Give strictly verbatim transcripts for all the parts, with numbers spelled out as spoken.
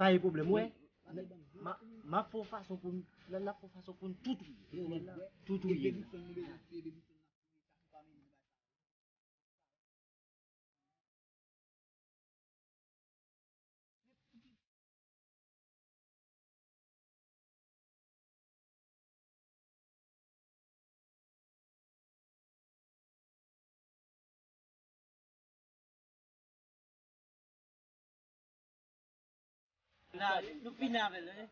Ay pwoblèm, wè. M a, m ap fè yon fason pou n, n ap fè yon fason pou n tou touye. Tou touye. Nou fini avè l, wi.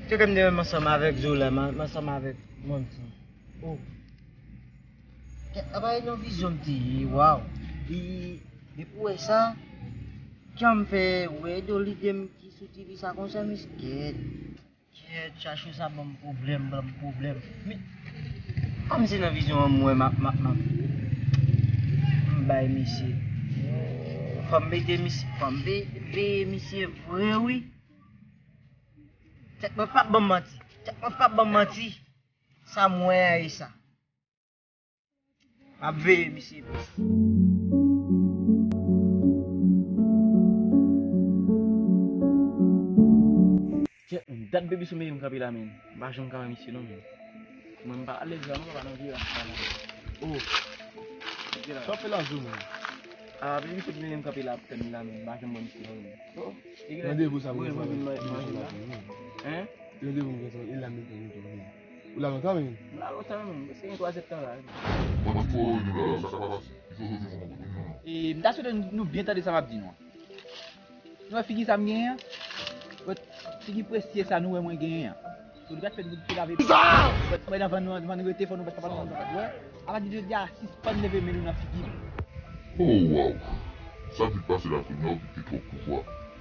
Tcheke m te menm ansanm avèk Zola, m ansanm avèk Monty. Oh. Kèt, apa e nan vizyon m te ye, waw. E, depi w wè sa, jan m fè wè do lide m ki sou T V sa konsa, miskèt. Kèt, Chachou sa ban m pwoblèm, ban m pwoblèm. Men, kòm se nan vizyon an m wè m ap, m ap, m ap, m bay misye. Fò m mete misye, fò m ve-, veye misye vre, wi. Tèt mwen p ap ban m manti. Tèt mwen p ap ban m manti. Sa m wè a e sa. M ap veye misye. Kèt, men, dat Baby Soul mete m kanpe la, men. M pa janm ka wè misye non, men. Mwen, m pa alèz la non, papa, nan vye rasta la. Oh. Sa w fè la, Zola? Ah, Baby Soul mete m kanpe la, ap tann la, men. M pa janm wè misye non, men. Oh. Randevou sa, mwen, mwen, mwen, mwen, mwen, mwen. Hein? Randevou mwen, e la, men, mwen, mwen. Ou la lontan, men? M la lontan, men. Se gen twa zèdtan la. Mwen, mwen, mwen, mwen, mwen, sa ka pase. E, m ta swete nou, nou byen tande sa m ap di nou an. Nou wè figi sa m genyen an? Wè figi presye sa nou wè mwen genyen an. So, li pa t fèt pou, pou lave. Wè, wè, nan van nou, van nou rete, fò nou pa, pa, pa, pa, wè. Apati de jodi a, sispann leve men nou nan figi m. Oh, waw. Sa ki pase la, kounye a, ou gen twòp pouvwa.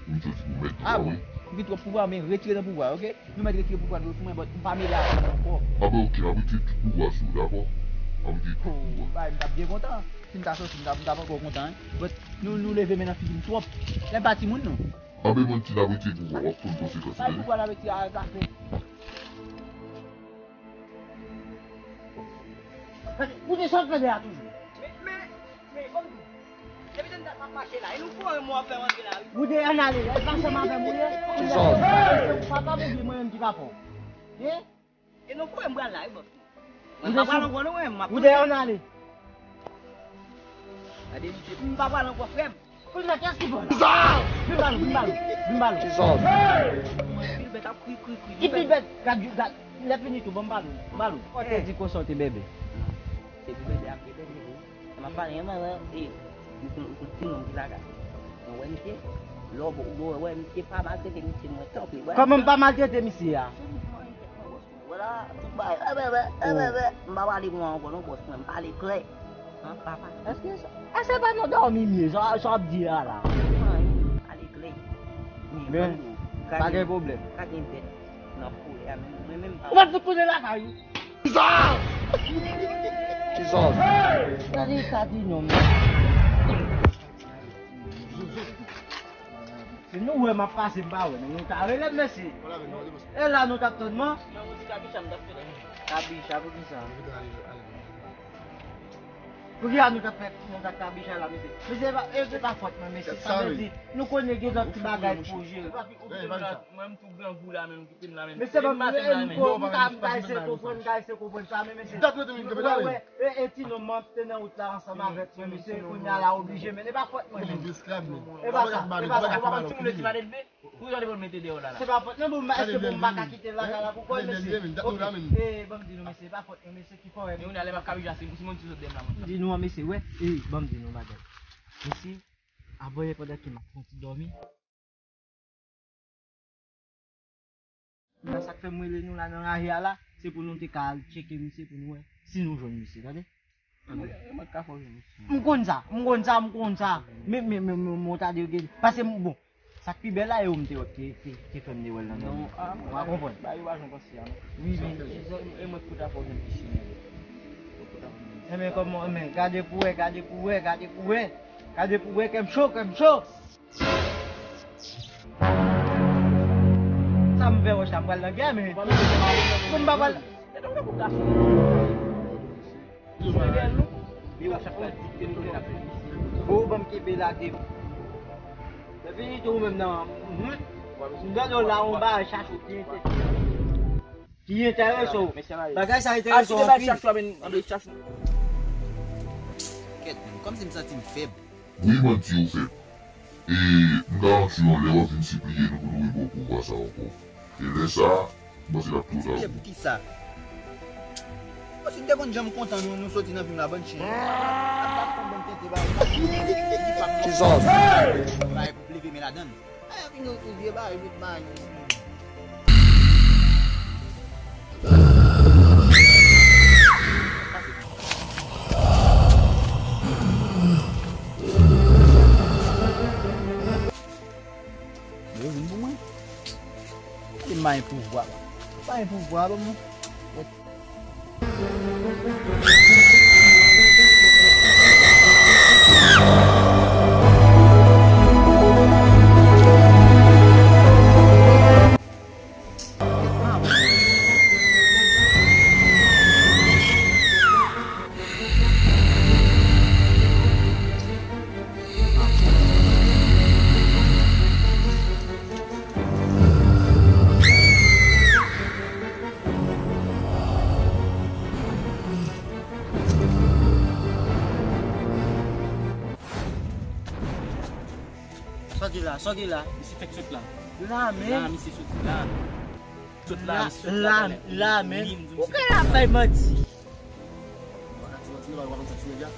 Ou soti pou mèt. Ah bon, wi. Ou gen twòp pouvwa, men retire nan pouvwa, oke? Nou mèt retire pouvwa nou pou mwen, but m pa mele avè nou ankò. Ah ben, oke, n ap retire tout pouvwa sou ou, dakò? N ap retire tout pouvwa. Oh, bay, m t ap byen kontan. Si m ta soti, m t ap, m t ap ankò kontan, wi. But nou, nou leve men nan figi m twòp. Lè m pa timoun, non. Ah ben, Monty, n ap retire pouvwa, w ap konn konsekans li, tande? Bay pouvwa n ap retire a zafè. Koute sa w ap fè de a toujou. Men, men, men, kòm di, depi tann dat m ap mache la, e nou fò yon mò ap fè m antre la, wi. Ou de ann ale, e pa ansanm avè m ou ye. Kisa w di? Papa m oubyen mwen menm ki pa fè w. Ye? E nou fò m pral la, wi, bòs. Mwen pa pral ankò non, mwen, m ap. Ou de ann ale. Gade misye, m pa pral ankò, frè m. Kounye a, kiyès ki pran la? Vin ba nou, vin ba nou, vin ba nou. Kisa w di? Mwen, Bilbèt ap kri, kri, kri. Ki Bilbèt? Gad, gad, lè fini tou, ban m ba nou, ba nou. Ou te di konsa w te bèbè. Se pou bèbè ap bèbè, bèbè. M ap pale, mwen, mwen, e, ou konn, ou konn ti nonm ki lakay. Mwen wè misye, lè w wè, wè misye pa maltrete misye, mwen kanpe, wè. Kòman m pa maltrete misye a? Vwala, tout bagay. Ebebe, ebebe. M pa pale mwen ankò non, bòs mwen. M pale klè. An, papa. Èske sa, èske pa nan dòmi m ye, sa, sa w ap di a la? Mwen pale klè. Men, men, pa gen pwoblèm. Pa gen bèt nan forè a, men mwen menm pa. Ou pa t fout tounen lakay ou? Kisa? Kisa? Gade sa di non, men. Si nou wè m ap pase, m pa wè, men nou ta rele m, mesye. E la nou t ap tann mwen. Kabicha, poukisa? Poukisa nou t ap fè, nou t ap kabicha la, mesye? Mesye, e pa, e pa fòt mwen, mesye. Sa vle di, nou konnen gen lòt ti bagay pou jere. Mwen, m tou grangou la menm, kite m la menm. Mesye, ban m, m ka, m ka eseye konprann, m ka eseye konprann sa, men mesye. Wè, wè, e, e ti nonm an te nan wout la ansanm avèk mwen, mesye, kounye a la oblije, men e pa fòt mwen menm. E pa sa, e pa sa. Ou pa konn timoun yo ti malelve? Pou yo te pou mete deyò la la. Se pa fòt mwen, bon, èske bon, m pa ka kite lakay la pou kò l, mesye? Ok. E, ban m di nou, mesye, e pa fòt mwen, mesye, ki fò wè. Men ou nan lè m ap kabicha, se, se moun ti sot dèyè m la, mwen. M di nou an, mesye, wè, e, ban m di nou bagay. Mesye, avanyè pandan ke m ap fè yon ti dòmi. Nan sa k fè m rele nou la nan raje a la, se pou nou te ka al tcheke misye pou nou wè si nou jwenn misye, tande? Mwen, mwen ka fè w jwenn misye. M konn sa, m konn sa, m konn sa. Men, men, men, men, men, ta de gen, paske m, bon, sa k pi bèl la, e ou m te wè, te, te, te fè m te wè l nan dòmi. Non, a, mwen, w a konprann. Ba, yo pa jwenn konsi a, non. Wi, men. E mwen ki pou ta fè w jwenn misye, men. Mwen ki pou ta fè w jwenn misye. Enben, kòman, enben, gade pou wè, gade pou wè, gade pou wè. Gade pou wè, kè m cho, kè m cho. Sa m fè wè sa, m pral nan gè, men. Pou m pa pral. E donk, pou gason. Li pa chak la di ke nou konn ap fè misye. Ou ban m kenbe lage m. Depi ou menm nan, mhm. M gade w la, on ba chachou ki enterese. Ki enterese w. Bagay sa enterese w anpil. Kèt, kòmsi m santi m fèb. Wi, manti ou fèb. E m garanti w, yon lè w ap vin sipliye nou pou nou rebò pouvwa sa ankò. E lè sa a, m panse l ap twò ta pou ou. Pou kisa? Bon, si n te konn jan m kontan nou, nou soti nan fim la, bann chen. Ap bat fon bann tenten ba. Ki pa pou leve men ladan l. Ay, vin yon vye ba, vye ba. Yo vin pou mwen. Gade m pa gen pouvwa. Pa gen pouvwa, ban mwen. Sa w gen la, sa w gen la. Misye fèk sot la. La menm. La, misye soti la. Sot la, la, misye sot la, la, la menm. Ou ka la bay manti.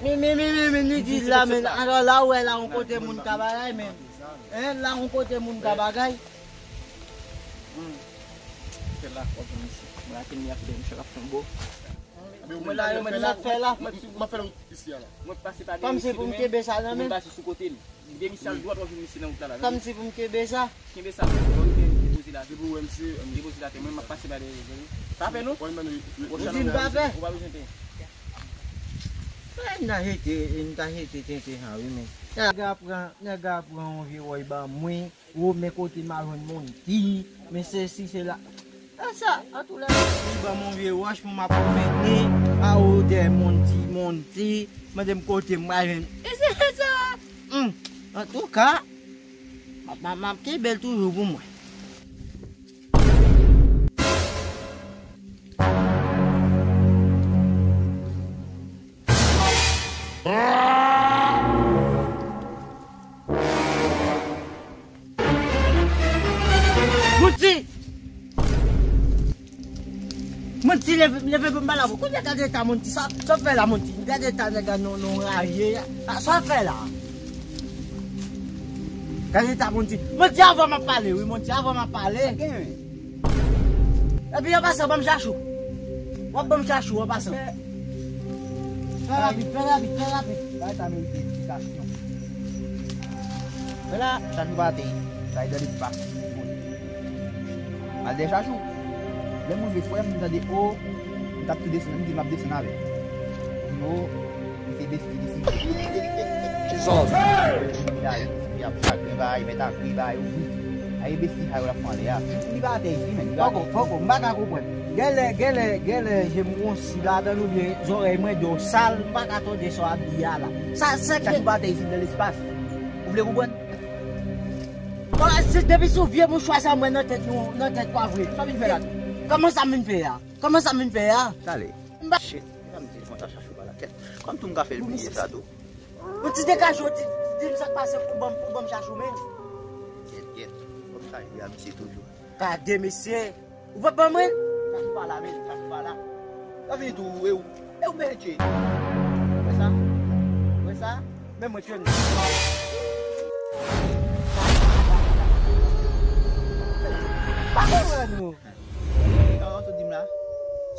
Men, men, men, men, men, li di la, men, alò la, ou wè la, yon kote moun ka bagay, men. Hein, la, yon kote moun ka bagay. Hmm. Fè la, kòb misye. Mwen la, kenbe ap fè, misye ap fè yon bo. Mwen la, yo, mwen la, fè la. M ap fè l isi a la. Mwen pase pa de isi. Kòmsi pou m kenbe sa nan men. Mwen pase sou kote l. Depi misye al dwat, w ap jwenn misye nan wout la, la. Kòmsi pou m kenbe sa. Kenbe sa, non, non, depoze la. Depi w wè misye, depoze la, te mwen, m ap pase pa dèyè, tande. Pa pè, non. Ou di m pa pè. Ou pa bezwen pè. Sa m ta jete, m ta jete tenten sa, wi, men. Nèg a pran, nèg a pran yon vye wòy ban mwen. Ou, men kote m a jwenn Monty, men sesi, sela. E sa, antoulèka, li ban m yon vye wòch pou m ap pwomennen, a, o, dèyè Monty, Monty, mande m kote m a jwenn. E se sa. Hmm. Antouka, m ap, m ap, m ap kenbe l toujou pou mwen. Monty! Monty, leve, leve pou m pale avè w. Kounye a gade eta Monty, sa, sa w fè la, Monty? Gade eta nèg la, non, non, raje a. Sa, sa w fè la? Gade eta Monty. Monty, avè w m ap pale, wi, Monty, avè w m ap pale. Epi an pasan, ban m chachou. W ap ban m chachou an pasan. Fè rapid, fè rapid, fè rapid. Bagay sa merite eksplikasyon. Men la, chachou pa atè isit. Sa e dan lespas. M al dèyè chachou. Lè m rive, frè m, m tande, o, m t ap tou desann, m di m ap desann avè l. Di m, o, m se besti li sitou. Jezi! Li la, li ap chagren, bay, mèt ak wi, bay, ou. Ay, besti sa yo l ap pran lè a. Li pa atè isi, men. Poko, poko, m pa ka konprann. Genlè, genlè, genlè, je m gonsi ladan l oubyen zòrèy mwen dòsal, m pa ka tande sa w ap di a la. Sa, sa ki... Chachou pa atè isi, nan lespas. Ou vle konprann? Bon, se depi sou vye mouchwa sa mwen nan tèt nou, nan tèt pa vre. Sa vin fè la tou? Kòman sa m vin fè a? Kòman sa m vin fè a? Talè. M pa... Shit, sa m di konsa chachou pa la kèt. Kòm tou m ka fè l bliye sa tou. Ou ti degaje w, ti di m sa k pase pou ban m, pou ban m chachou men. Kèt, kèt. Kòm sa ye a, misye toujou. Gade mesye. Ou p ap ban mwen? Chachou pa la, men, chachou pa la. Sa vini tou, e ou? E ou, mesye? Wè sa? Wè sa? Men mwen tchwenn. Pa konprann ou. Sa w di m la?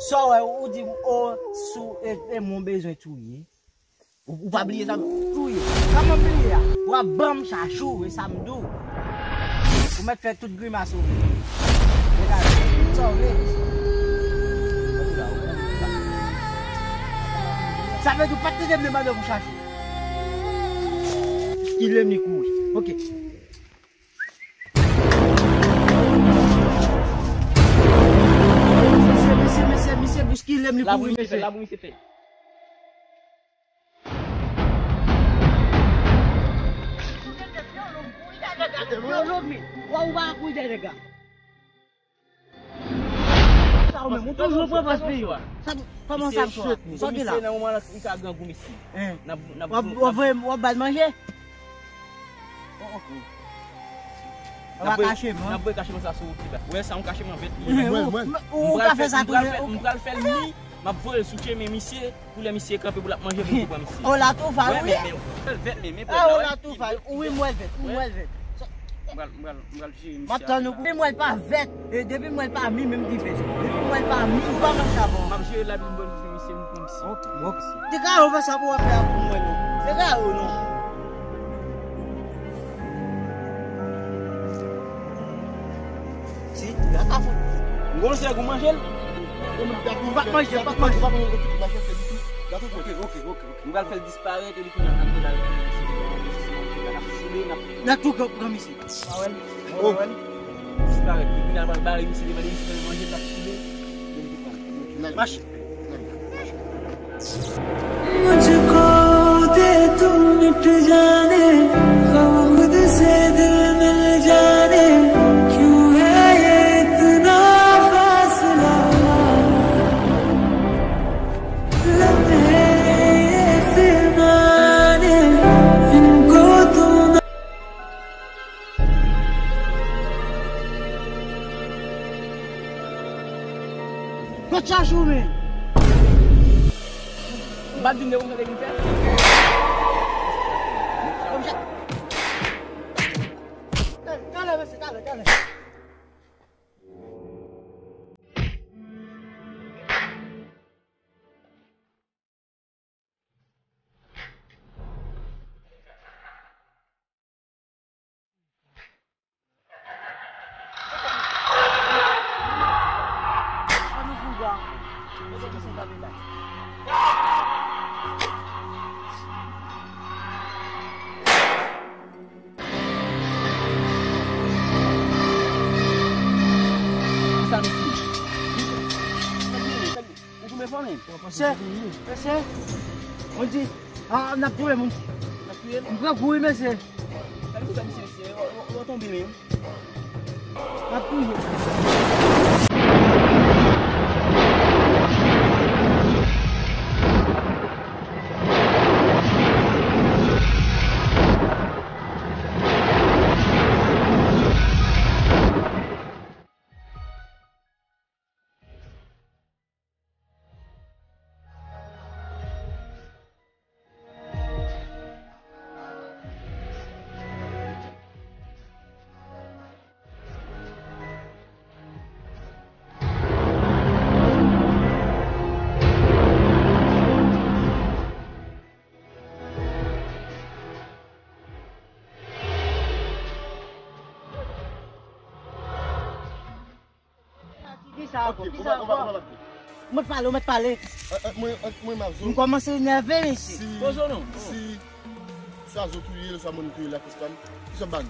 Sa w wè, ou di m, o, sou, e, e mwen bezwen touye. Ou, ou pa bliye sa m touye. Kòman m bliye a? W ap ban m chachou, e sa m di w. Ou mèt fè tout grimas ou vle. Degaje, tout sa w vle. Sa vle di w pa t tande m demande pou chachou. Kilè m li kouri. Ok. Mesye, mesye, mesye, mesye, bouskile m, li kouri, mesye. Labou misye fè. Yo, Lomi, wè ou pa kouri dèyè nèg la. Sa ou menm, ou toujou pran pòz peyi w. Sa, kòman sa sou a? Sòti la. Misye nan moman lan, li ka grangou, mesye. N ap, n ap, w ap, w ap voye, w ap ba l manje? Ou pa kache m, non? N ap voye kacheman sa sou wout li la. Ou wè sa, yon kacheman vèt li. Mwen, mwen, mwen. Ou ka fè sa tou. M pral fè l mi, m ap voye l sou chemen misye. Pou lè misye kanpe pou l ap manje, pou l pran misye. O la tou fay, wi. Mwen, men, men, mwen vèt, men, men, ah, o la tou fay. Wi, m wè l vèt, m wè l vèt. M pral, m pral, m pral jere misye. M ap tann ou. Depi m wè l pa vèt, e depi m wè l pa mi, menm ki vèt. Depi m wè l pa mi, ou pa mache avè w. M ap jere l la, pou m pran misye, m pran misye. Ok, ok. Te ka ou fè sa pou w ap fè a pou mwen, non. Te ka ou, non. Si, gata fout. M gon sèl kou manje l. Ou pa t manje, ou pa t manje. Gata fout. Ok, ok, ok, ok. M pral fè l disparèt, epi kounye a, n ap fè l al. N ap tou pran misye. Pa wè l? Pa wè l? Disparèt. Epi kounye a, n ap al bare misye, devan misye, manje l, n ap file. Mache. मुझको दे तू मिट जाने, गम खुद से दिल मिल जाने, क्यों है ये इतना फासला, लम्हे ये फिर आने, इनको तू ना Kot chache w menm? M pa t vin de ou m te vin fè. Talè, mesye, talè, talè. Ou tounen fò menm? Mesye, mesye, on di, ah, n ap touye moun. N ap touye l? M pran kou wi, mesye. Sa li fè misye, mesye? Ou, ou, ou tonbe menm. N ap touye l. Kisa ankò? Kisa ankò? Ou mèt pale, ou mèt pale. Mwen, mwen, m ap zo. M kòmanse nève, mesye. Si, poze w non. Si swa zo touye l, swa moun touye l ak espann, kisa w ban?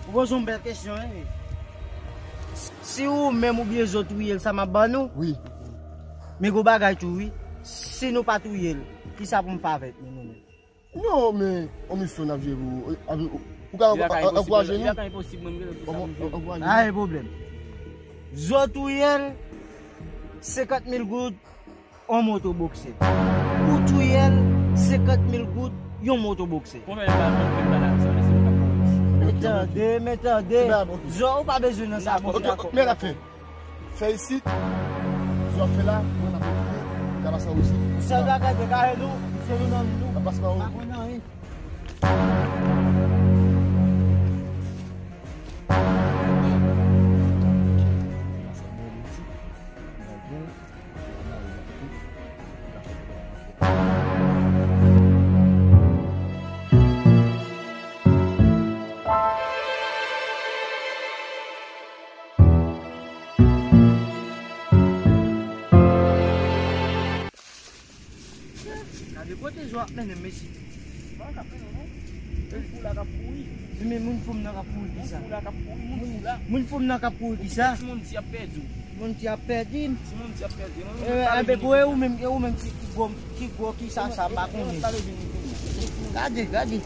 Ou poze yon bèl kesyon, wi. Si ou menm oubyen zo touye l, sa m ap ban nou? Wi. Men gon bagay tou, wi. Si nou pa touye l, kisa pou m fè avèk nou, nou menm? Non, men, yon misyon n ap jere pou ou. Ou ka ankouraje nou? Ankouraje nou. Pa gen pwoblèm. Zo touye l, senkant mil goud, yon moto bokse. Ou touye l, senkant mil goud, yon moto bokse. Konbyen nèg la, konbyen nèg la, sa vle di nou ka fè yon misyon. Men tande, men tande. Zo, ou pa bezwen nan sa, bon, dakò. Men l ap fè. Fè isit, sa w ap fè la, mwen m ap retounen, m ka pase w isit. Sèl bagay, dekare nou, se nou nan nou. M ap pase pa ou. Pa konn anyen. Gade kote zo ap mennen m, mesye. Moun fou la k ap kouri. Men moun fou m nan k ap kouri kisa? Moun fou la k ap kouri, moun fou la. Moun fou m nan k ap kouri kisa? Timoun ti ap pèdi w. Timoun ti ap pèdi m. Timoun ti ap pèdi w. Enben, pou e ou menm, e ou menm ki, ki gwo, ki gwo, ki sa, sa, m pa konnen. Gade, gade.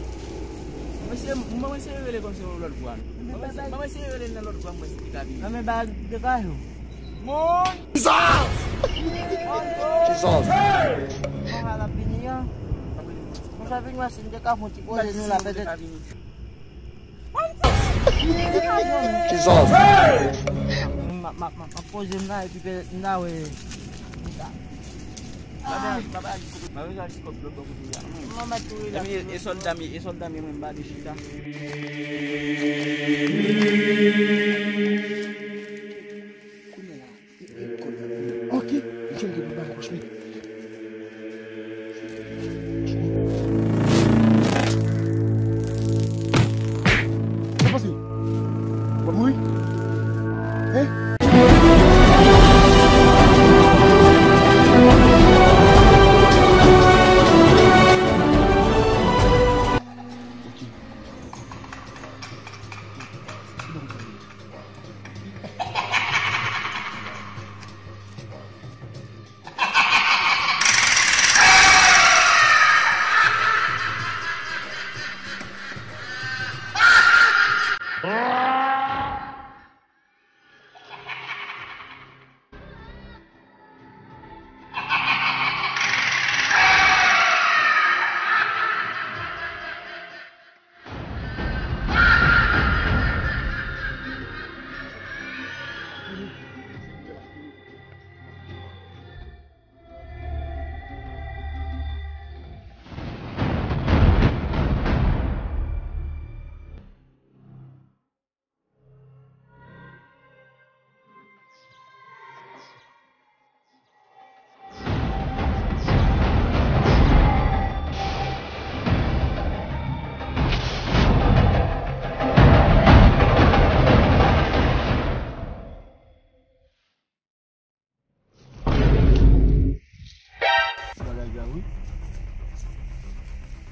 Eseye, mwen eseye rele kòmsi yon lòt vwa. Mwen eseye, mwen eseye rele nan lòt vwa, mwen si li ka vini. Nan men ba degaje w. Moun! Jesus! Jesus! Mwen la vini an. Mwen sa vin wè si m te ka fè yon ti poze nou la petèt. Jesus! M ap, m ap, m ap poze m la epi petèt m ta wè. Mwen mèt tou wi la. Epi e sòlda m ye, e sòlda m ye, mwen m pa de chita. Kounye a la, e, e, kounye a, ok, m jwenn de bouba kòch, men. Sa pase? W ap mouri? Hein? Bagay grav wi.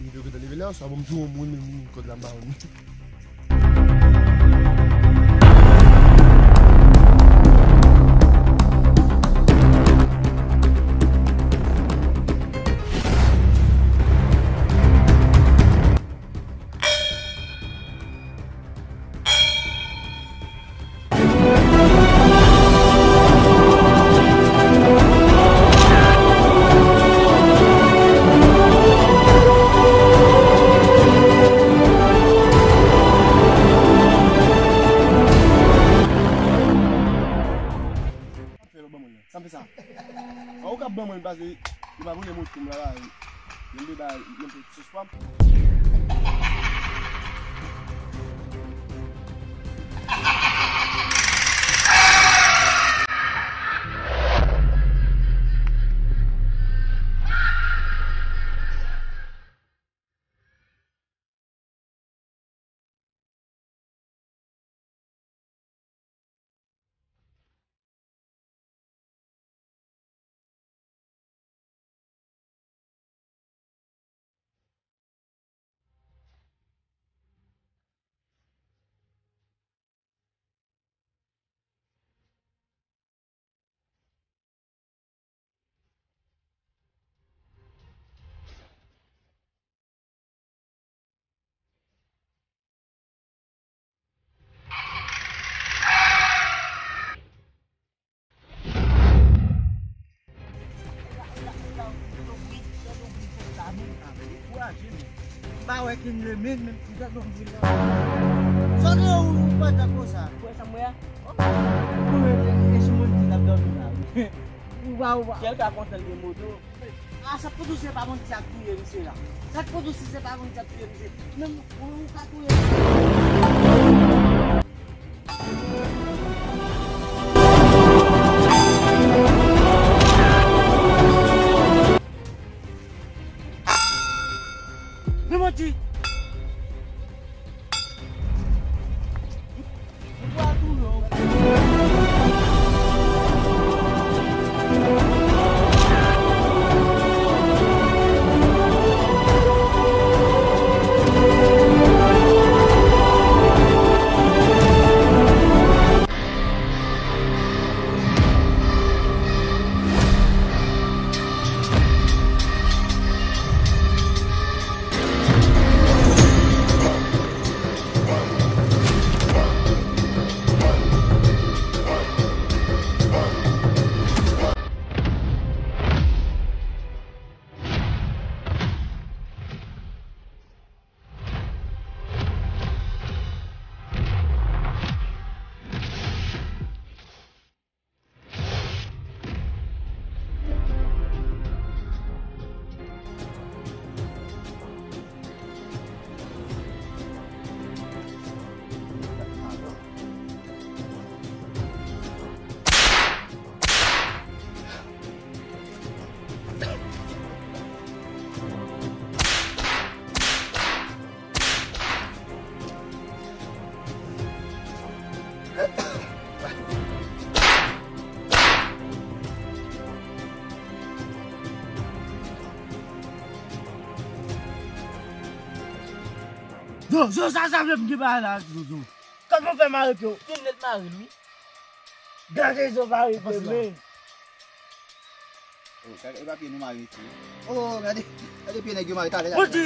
Li te gentan leve la, sa bon, m di yon moun, men moun kòd la m pa konn. Fè lòt ban mwen nan. Sa m fè sa. An ou ka ban mwen pase, li pa voye moto m la la. Menm de bay, menm de sos pa m. M pa wè King Lemay menm ki ta donm vin la. Sòt ou, ou pa ta konsa. Ou wè sa m wè a? Ou wè, e sou moun ki t ap dòmi la wi. Ou pa, ou pa. Kèl ka kontan l gen moto. A, sa k pou di w se pa Manti a k touye misye la? Sa k pou di w si se pa Manti a k touye misye? Menm ou, ou ka touye misye. Men Manti! Zo, zo, sa, sa vle m gen bagay la, zo, zo. Kòman w fè mare pye w? Pye m nèt mare l, wi. Gade zo mare pye men. Oh, e pa pye nou mare isi. Oh, gade, gade pye nèg yo mare talè. Ou di,